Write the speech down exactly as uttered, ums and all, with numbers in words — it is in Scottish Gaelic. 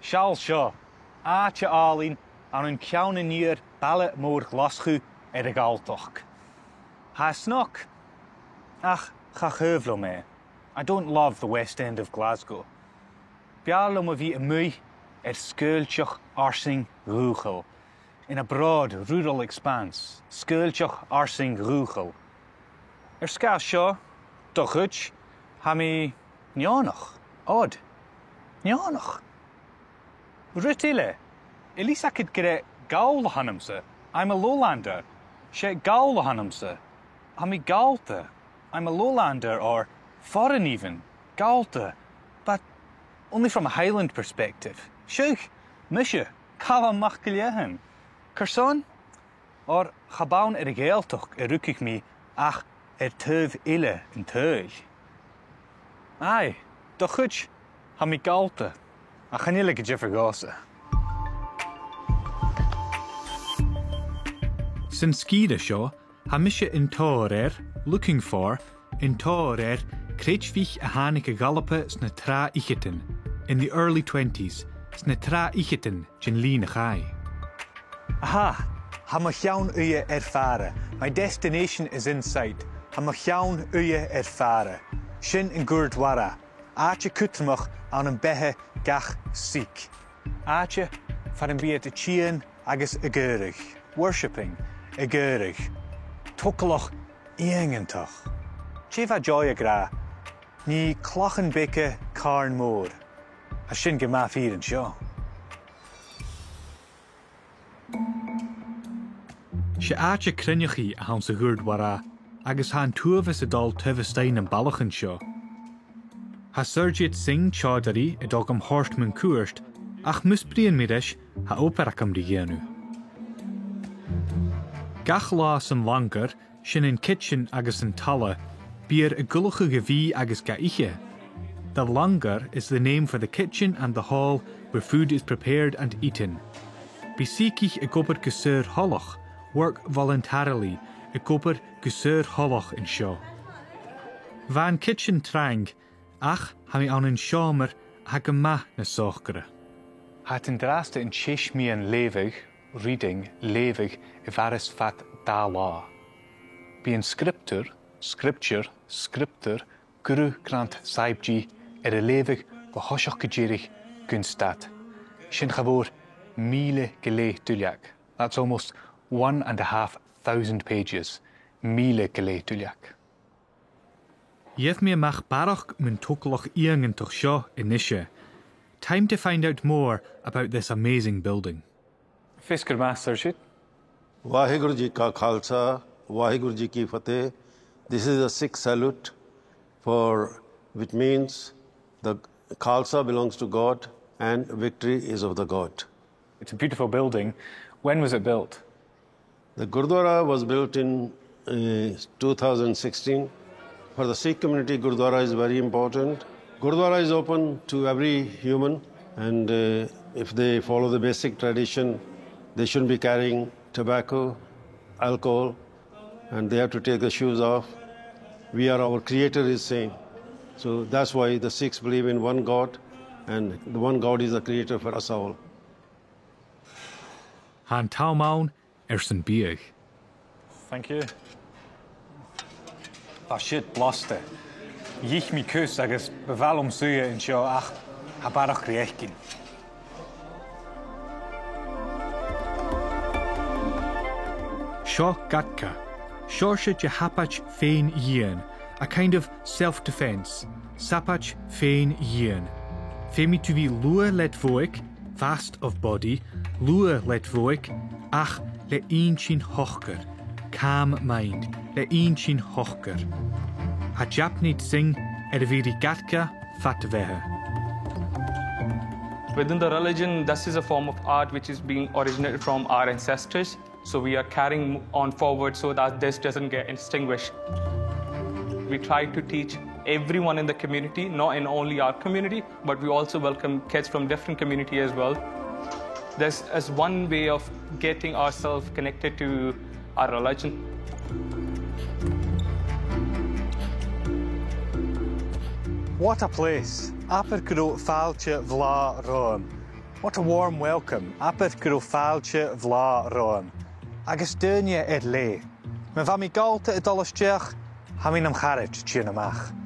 Seall seo, àite àlainn ann an ceann an iar baile mòr Ghlaschu air a' Ghalltachd. Tha e snog, ach cha chaomh leam e. I don't love the West End of Glasgow. B' fheàrr leam a bhith a-muigh air sgaoilteach fharsaing dhùthchail, in a broad rural expanse, sgaoilteach fharsaing dhùthchail. Air sgàth seo, do chuid, tha mi neònach, odd, neònach. Rud eile, a bheil fhios agad gur e Gall a th' annamsa, I'm a lowlander, 's e Gall a th' annamsa, tha mi Gallta, I'm a lowlander, or foreign even, Gallta, but only from a Highland perspective. Siuthad, mise, Calum MacIlleathain. Carson? Oir cha b' ann air a' Ghàidhealtachd a rugadh mi ach air taobh eile an t-saoghail. Aye, do chuid, tha mi Gallta, ach chan eil e gu diofar dhòmhsa. San sgìre seo, tha mise an tòir air, looking for, an tòir air, creidmhich a thàinig a dh'Alba sna tràth-fhicheadan, in the early twenties, sna tràth-fhicheadan den linn a chaidh. Aha, tha mo cheann-uidhe air fàire, my destination is in sight, tha mo cheann-uidhe air fàire. Sin an Gurdwara, àite cudromach ann am beatha gach Sikh. Àite far am bi iad a' tighinn agus ag adhradh, worshipping, ag adhradh. Togalach iongantach. Dè bha Joy ag ràdh? Nì clachan beaga càrn mòr. Tha sin gu math fìor an seo. 'S e àite cruinneachaidh a th' anns a' Ghurdwara, agus tha an t-uabhas a' dol taobh a-staigh nam ballachan seo. Tha Surjit Singh Chaudhary a' dol gam thoirt mun cuairt, ach mus bruidhinn mi ris, tha obair agam ri dhèanamh. Gach latha san langar, sin an cidsin agus an talla, bidh iad ag ullachadh a' bhìdh agus ga ithe. The langar is the name for the kitchen and the hall where food is prepared and eaten. Bidh Sikhich ag obair gu saor-thoileach, work voluntarily, ag obair gu saor-thoileach an seo. Bha an cidsin trang, ach tha mi ann an seòmar a tha gu math nas sòcaire. Tha iad an-dràsta an teis-meadhan leughadh, reading, leughadh, a mhaireas fad dà latha. Bidh an sgriobtar, scripture, sgriobtar, Guru Granth Sahib Ji air a leughadh bho thoiseach gu deireadh gun stad. Sin cha mhòr mìle gu leth duilleag. That's almost one and a half thousand pages. Mìle gu leth duilleag. Gheibh mi a-mach barrachd mun togalach iongantach seo a-nise. Time to find out more about this amazing building. Feasgar math, Surjit. Waheguru Ji Ka Khalsa, Waheguru Ji Ki Fateh. This is a Sikh salute for, which means the Khalsa belongs to God and victory is of the God. It's a beautiful building. When was it built? The Gurdwara was built in, uh, two thousand sixteen. For the Sikh community, Gurdwara is very important. Gurdwara is open to every human, and, uh, if they follow the basic tradition, they shouldn't be carrying tobacco, alcohol, and they have to take the shoes off. We are, our Creator is same. So that's why the Sikhs believe in one God, and the one God is the Creator for us all. Tha an t-àm ann airson biadh. Thank you. Tha siud blasta. Dh'ith mi cus agus bu mhath leam suidhe an seo ach tha barrachd ri fhaicinn. Seo Gatka. Seòrsa de shabaid fèin-dhìon, a kind of self-defence. Sabaid fèin-dhìon. Feumaidh tu bhith luath led bhodhaig, fast of body, luath led bhodhaig, ach le inntinn shocair, calm mind, le inntinn shocair. Tha Japneet Singh air a bhith ri Gatka fad a bheatha. Within the religion, this is a form of art which has been originated from our ancestors. So we are carrying on forward so that this doesn't get extinguished. We try to teach everyone in the community, not in only our community, but we also welcome kids from different community as well. This is one way of getting ourselves connected to our religion. What a place! Abair gun robh fàilte bhlàth romham. What a warm welcome. Abair gun robh fàilte bhlàth romham. Agus daoine air leth. Ma bha mi gabhalta a' dol a-steach, tha mi nam charaid a' tighinn a-mach.